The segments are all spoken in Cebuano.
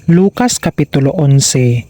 Lucas Kapitulo 11.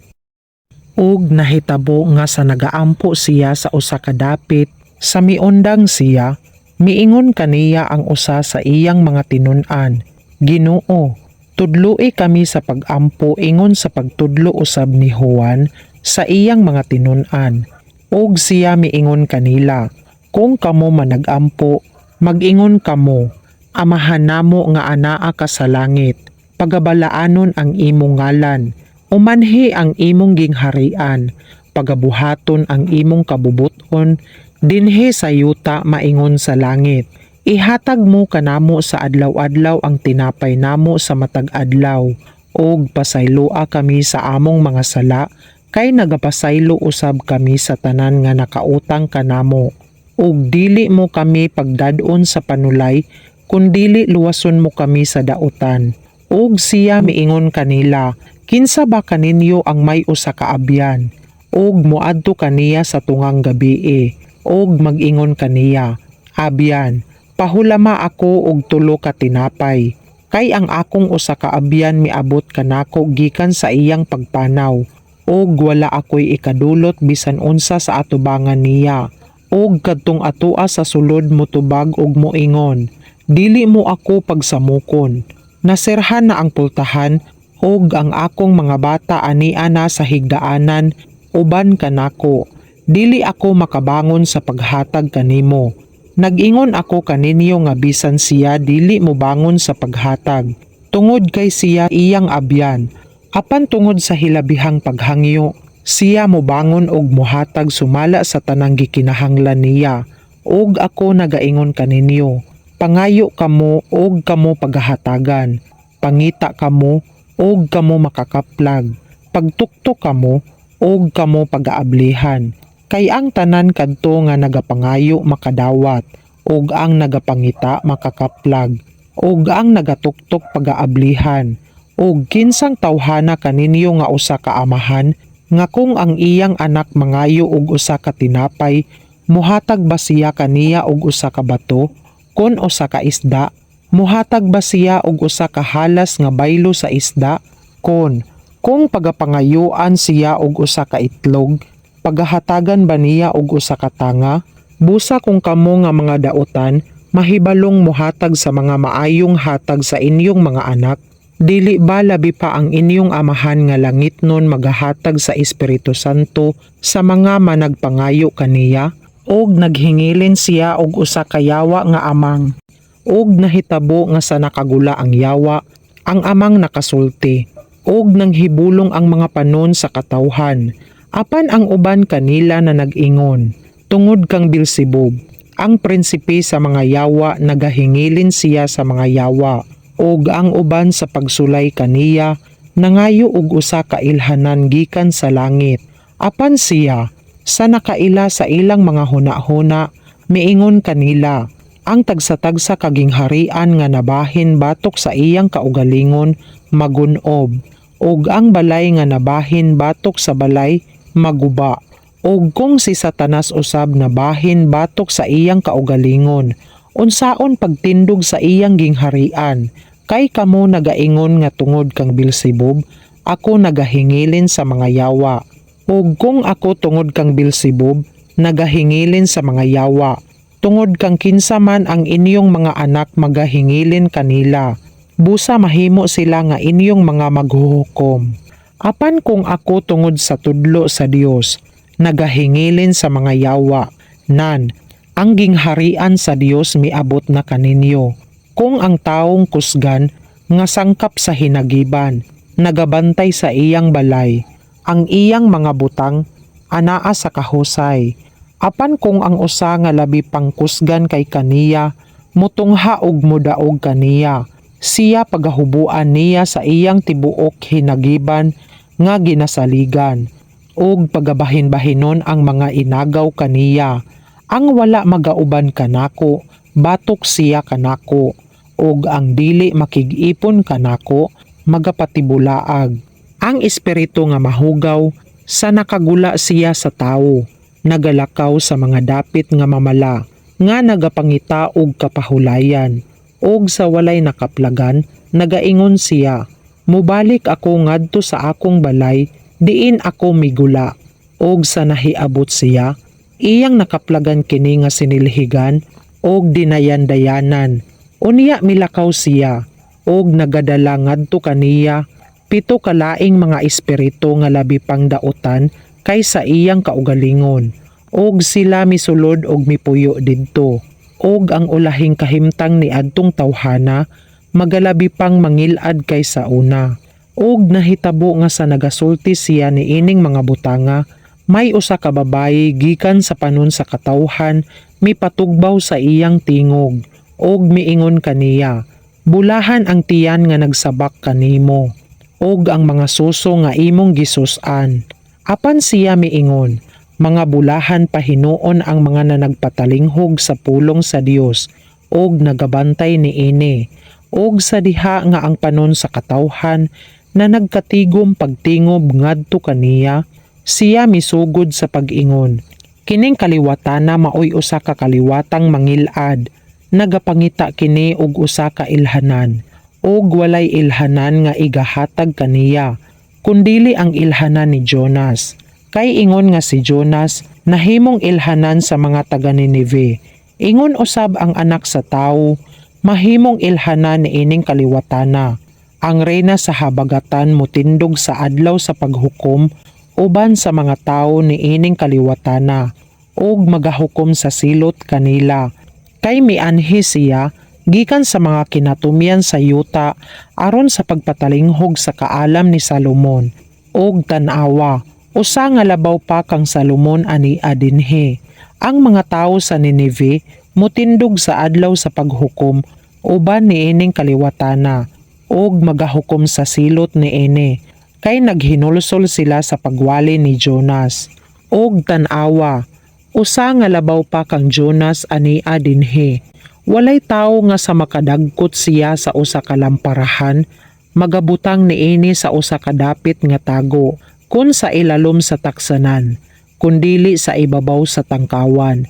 Ug nahitabo nga sa nagaampo siya sa usa ka dapit, sa miundang siya, miingon kaniya ang usa sa iyang mga tinun-an, "Ginoo, tudloi kami sa pag-ampo ingon sa pagtudlo usab ni Juan sa iyang mga tinun-an." Ug siya miingon kanila, "Kung kamo managampo, mag-ingon kamo, 'Amahan namo nga anaa ka sa langit, pagabalaanon ang imong ngalan, umanhi ang imong gingharian, pagabuhaton ang imong kabubuton dinhi sa yuta maingon sa langit. Ihatag mo kanamo sa adlaw-adlaw ang tinapay namo sa matag adlaw, ug pasayloa kami sa among mga sala kay nagapasaylo usab kami sa tanan nga nakautang kanamo. Ug dili mo kami pagdad-on sa panulay, kundili luwason mo kami sa dautan.'" Ug siya miingon kanila, "Kinsa ba kaninyo ang may usa ka abyan ug moadto kaniya sa tungang gabii ug mag-ingon kaniya, 'Abyan, pahulama ako og tulo ka tinapay, kay ang akong usa ka abyan miabot kanako gikan sa iyang pagpanaw, ug wala ako'y ikadulot bisan unsa sa atubangan niya"? Ug kadtong atoa sa sulod motubag ug moingon, 'Dili mo ako pagsamukon. Naserhan na ang pultahan ug ang akong mga bata ania na sa higdaanan uban kanako. Dili ako makabangon sa paghatag kanimo.' Nag-ingon ako kaninyo nga bisan siya dili mobangon sa paghatag tungod kay siya iyang abyan, apan tungod sa hilabihang paghangyo, siya mobangon og mohatag sumala sa tanang gikinahanglan niya. Ug ako nagaingon kaninyo, pangayo kamo ug kamo pagahatagan. Pangita kamo ug kamo makakaplag. Pagtuktok kamo ug kamo pagaablihan. Kay ang tanan kadto nga nagapangayo makadawat, ug ang nagapangita makakaplag, ug ang nagatuktok pagaablihan. Ug kinsang tawhana kaninyo nga usa ka amahan nga kung ang iyang anak mangayo og usa ka tinapay, muhatag ba siya kaniya og usa ka bato? Kon usa ka isda, muhatag ba siya og usa ka halas nga baylo sa isda? Kon kung pagapangayuan siya og usa ka itlog, pagahatagan ba niya og usa ka tanga? Busa kung kamo nga mga dautan mahibalong muhatag sa mga maayong hatag sa inyong mga anak, dili ba labi pa ang inyong Amahan nga langitnon magahatag sa Espiritu Santo sa mga managpangayo kaniya?" Og naghingilin siya og usa ka yawa nga amang. Ug nahitabo nga sa nakagula ang yawa, ang amang nakasulti, ug nanghibulong ang mga panon sa katawhan. Apan ang uban kanila na nag-ingon, "Tungod kang Beelzebub, ang prinsipe sa mga yawa, nagahingilin siya sa mga yawa." Ug ang uban sa pagsulay kaniya, nangayo og usa ka ilhanan gikan sa langit. Apan siya, sa nakaila sa ilang mga huna-huna, miingon kanila, "Ang tagsa-tagsa ka gingharian nga nabahin batok sa iyang kaugalingon magunob, ug ang balay nga nabahin batok sa balay maguba. Ug kung si Satanas usab nabahin batok sa iyang kaugalingon, unsaon pagtindog sa iyang gingharian? Kay kamo nagaingon nga tungod kang Beelzebub ako nagahingilin sa mga yawa. Ug kung ako tungod kang Beelzebub nagahingilin sa mga yawa, tungod kang kinsa man ang inyong mga anak magahingilin kanila? Busa mahimo sila nga inyong mga maghuhukom. Apan kung ako tungod sa tudlo sa Dios nagahingilin sa mga yawa, nan ang gingharian sa Dios miabot na kaninyo. Kung ang taong kusgan nga sangkap sa hinagiban nagabantay sa iyang balay, ang iyang mga butang anaa sa kahusay. Apan kung ang usa nga labi pang kusgan kay kaniya mutungha og modaog kaniya, siya pagahubuan niya sa iyang tibuok hinagiban nga ginasaligan ug pagabahin-bahinon ang mga inagaw kaniya. Ang wala magauban kanako, batok siya kanako, ug ang dili makig-ipon kanako, magapatibulaag. Ang espiritu nga mahugaw, sa nakagula siya sa tawo, nagalakaw sa mga dapit nga mamala, nga nagapangita og kapahulayan, ug sa walay nakaplagan, nagaingon siya, Mobalik ako ngadto sa akong balay diin ako migula." Og sa nahiabot siya, iyang nakaplagan kini nga sinilhigan og dinayan-dayanan. Unya milakaw siya og nagadala ngadto kaniya pito ka laing mga espiritu nga labi pang dautan kaysa iyang kaugalingon. Og sila misulod og mipuyo didto. Og ang ulahing kahimtang ni adtong tawhana magalabi pang mangilad kaysa una. Og nahitabo nga sa nagasulti siya niining mga butanga, may usa ka babayi gikan sa panon sa katawhan mipatugbaw sa iyang tingog og miingon kaniya, "Bulahan ang tiyan nga nagsabak kanimo ug ang mga suso nga imong gisus-an." Apan siya miingon, "Mga bulahan pa hinuon ang mga nanagpatalinghog sa pulong sa Dios ug nagabantay niini." Og sa diha nga ang panon sa katawhan na nagkatigom pagtingob ngadto kaniya, siya misugod sa pag-ingon, "Kining kaliwatana maoy usa ka kaliwatang mangilad. Nagapangita kini og usa ka ilhanan, ug walay ilhanan nga igahatag kaniya kundili ang ilhanan ni Jonas. Kay ingon nga si Jonas nahimong ilhanan sa mga taga Nineve, ingon usab ang Anak sa Tawo mahimong ilhanan niining kaliwatana. Ang reyna sa habagatan motindog sa adlaw sa paghukom uban sa mga tawo niining kaliwatana ug magahukom sa silot kanila, kay mianhi siya gikan sa mga kinatumyan sa yuta aron sa pagpatalinghog sa kaalam ni Salomon. Ug tan-awa, usa nga labaw pa kang Salomon ania dinhi. Ang mga tawo sa Nineve motindog sa adlaw sa paghukom uban niining kaliwatana ug magahukom sa silot niini, kay naghinulsol sila sa pagwali ni Jonas. Ug tan-awa, usa nga labaw pa kang Jonas ania dinhi. Walay tawo nga sa makadagkot siya sa usa ka lamparahan magabutang niini sa usa ka dapit nga tago kun sa ilalom sa taksanan, kundili sa ibabaw sa tangkawan,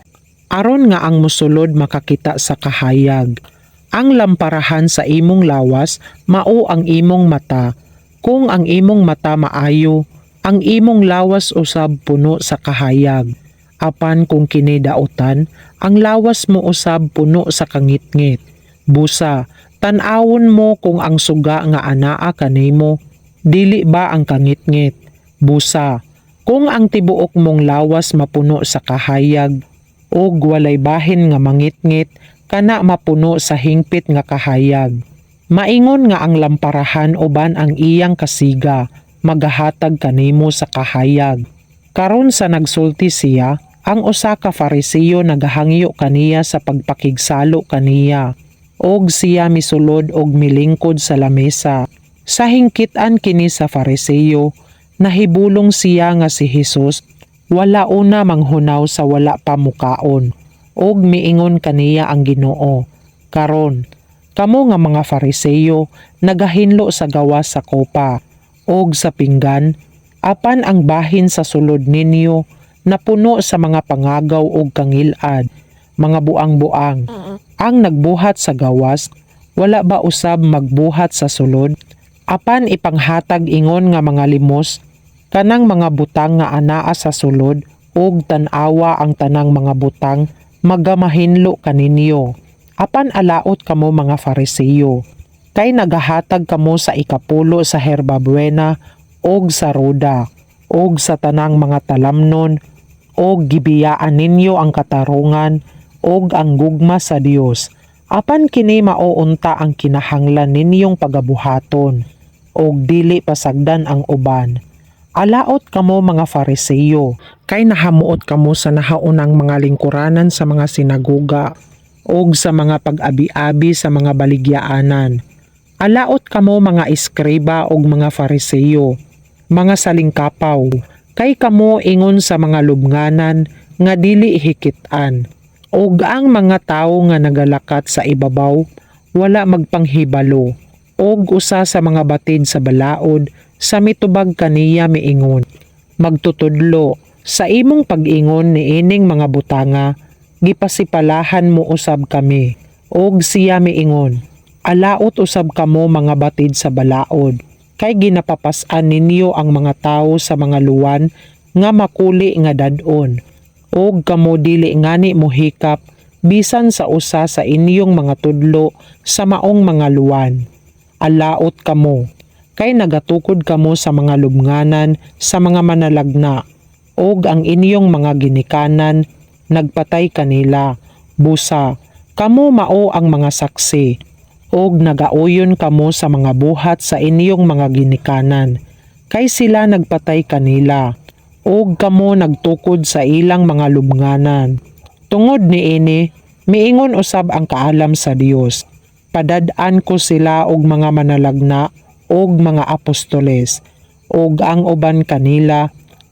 aron nga ang mosulod makakita sa kahayag. Ang lamparahan sa imong lawas mao ang imong mata. Kung ang imong mata maayo, ang imong lawas usab puno sa kahayag. Apan kung kini dautan, ang lawas mo usab puno sa kangitngit. Busa, tan-awon mo kung ang suga nga anaa kanimo, dili ba ang kangitngit? Busa, kung ang tibuok mong lawas mapuno sa kahayag, ug walay bahin nga mangitngit, kana mapuno sa hingpit nga kahayag. Maingon nga ang lamparahan uban ang iyang kasiga magahatag kanimo sa kahayag." Karon sa nagsulti siya, ang usa ka Fariseo nagahangyo kaniya sa pagpakigsalo kaniya. Og siya misulod og milingkod sa lamesa. Sa hingkitan kini sa Fariseo, nahibulong siya nga si Hesus wala una manghunaw sa wala pa mukaon. Og miingon kaniya ang Ginoo, "Karon, kamo nga mga Fariseo nagahinlo sa gawas sa kopa og sa pinggan, apan ang bahin sa sulod ninyo napuno sa mga pangagaw og kangilad. Mga buang-buang! Ang nagbuhat sa gawas, wala ba usab magbuhat sa sulod? Apan ipanghatag ingon nga mga limos kanang mga butang nga anaa sa sulod, ug tan-awa, ang tanang mga butang magamahinlo kaninyo. Apan alaot kamo mga Fariseo, kay nagahatag kamo sa ikapulo sa herbabuena og sa ruda og sa tanang mga talamnon, og gibiyaan ninyo ang katarungan og ang gugma sa Dios. Apan kini mao unta ang kinahanglan ninyong pagabuhaton, og dili pasagdan ang uban. Alaot kamo mga Fariseo, kay nahamuot kamo sa nahaunang mga lingkuranan sa mga sinagoga og sa mga pag-abi-abi sa mga baligyaanan. Alaot kamo mga eskriba og mga Fariseo, mga salingkapaw, kay kamo ingon sa mga lubnganan nga dili hikit-an. Og ang mga tawo nga nagalakat sa ibabaw wala magpanghibalo." Og usa sa mga batid sa balaod, sa mitubag kaniya, miingon, "Magtutudlo, sa imong pag-ingon niining mga butanga, gipasipalahan mo usab kami." Og siya miingon, "Alaot usab kamo mga batid sa balaod. Kay ginapapas-an ninyo ang mga tawo sa mga luwan nga makuli nga dad-on. Og kamo dili ngani mohikap bisan sa usa sa inyong mga tudlo sa maong mga luwan. Alaot kamo, kay nagatukod kamo sa mga lubnganan sa mga manalagna, og ang inyong mga ginikanan nagpatay kanila. Busa, kamo mao ang mga saksi, og nagauyon kamo sa mga buhat sa inyong mga ginikanan, kay sila nagpatay kanila, og kamo nagtukod sa ilang mga lubnganan. Tungod niini, miingon usab ang kaalam sa Dios, padad-an ko sila og mga manalagna og mga apostoles, og ang uban kanila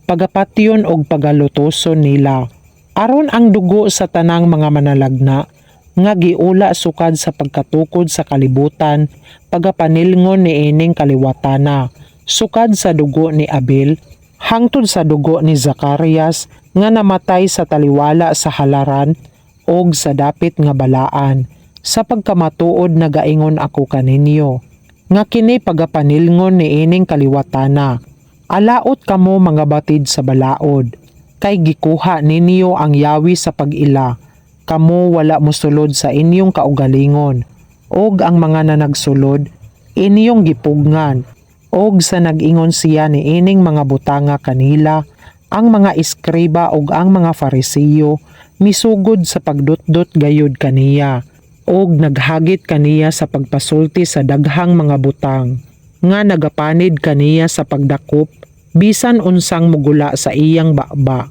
pagapatyon og pagalutoson nila, aron ang dugo sa tanang mga manalagna nga giula sukad sa pagkatukod sa kalibutan pagapanilngon niining kaliwatana, sukad sa dugo ni Abel hangtod sa dugo ni Zacarias nga namatay sa taliwala sa halaran og sa dapit nga balaan. Sa pagkamatuod nagaingon ako kaninyo nga kini pagapanilngon niining kaliwatana. Alaot kamo, mga batid sa balaod, kay gikuha ninyo ang yawi sa pag-ila. Kamo wala mosulod sa inyong kaugalingon, og ang mga nanagsulod inyong gipugngan. Og sa nag-ingon siya niining mga butanga kanila, ang mga eskriba ug ang mga Farisiyo misugod sa pagdutdot gayud kaniya og naghagit kaniya sa pagpasulti sa daghang mga butang nga nagapanid kaniya sa pagdakop bisan unsang mugula sa iyang baba.